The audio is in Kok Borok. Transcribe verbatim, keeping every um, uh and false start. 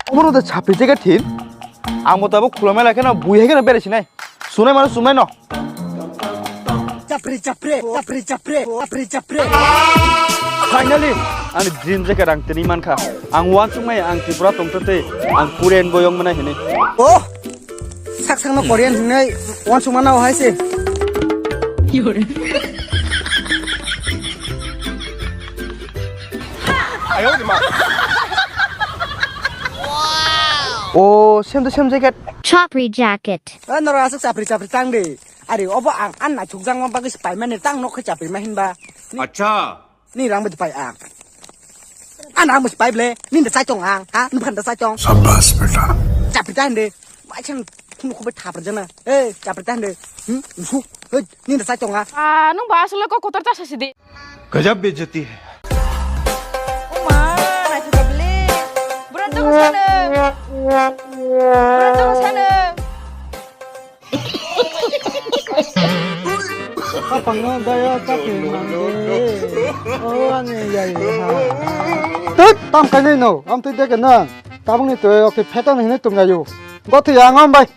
Obono de chapri jacket thin. Ang bo tabuk khulumai lai kheno bui hai kheno berai sinai. Sunai mano sunai no. Chapri, chapri, chapri, chapri, chapri, chapri. Finally, ani dream jacket ang tini mankha. Ang uansukmai ang Tripura tongtwtwi ang Korean boyong mwnai hinwi. Oh, sak sakno Korean hinwi uansukmano hai se. Oh, same to same jacket. Chapri jacket. Eh, norok aswk chapri chapri tang di. Ari obo ang an naithokjakma bagwi se paimani tang nokhe chapri ma hinba. Acha. Ni rang bwtwi pai ang. An rang bwtwi pai ble. Ni da chai tong ang. Ha? Ni phan da chai tong. Sabbas beta. Chapri ta hinde. Mai chang khunu khubai thapra jana. Eh, chapri ta hinde. Hmm? Nsu. Hei, ni da chai tong ang. Ah, nung ba aswk le kok kotor ta sasi di. Gajab bejati hai. Oma, naithok ble. Buran to sana. Buran to sana. Kapangno daya chakri mangde. O ani yai ha. Tut, tam kainai no, am twi deke na. Tabukni twi oke phetan hinwi tumjayo. Gothi ang am bai.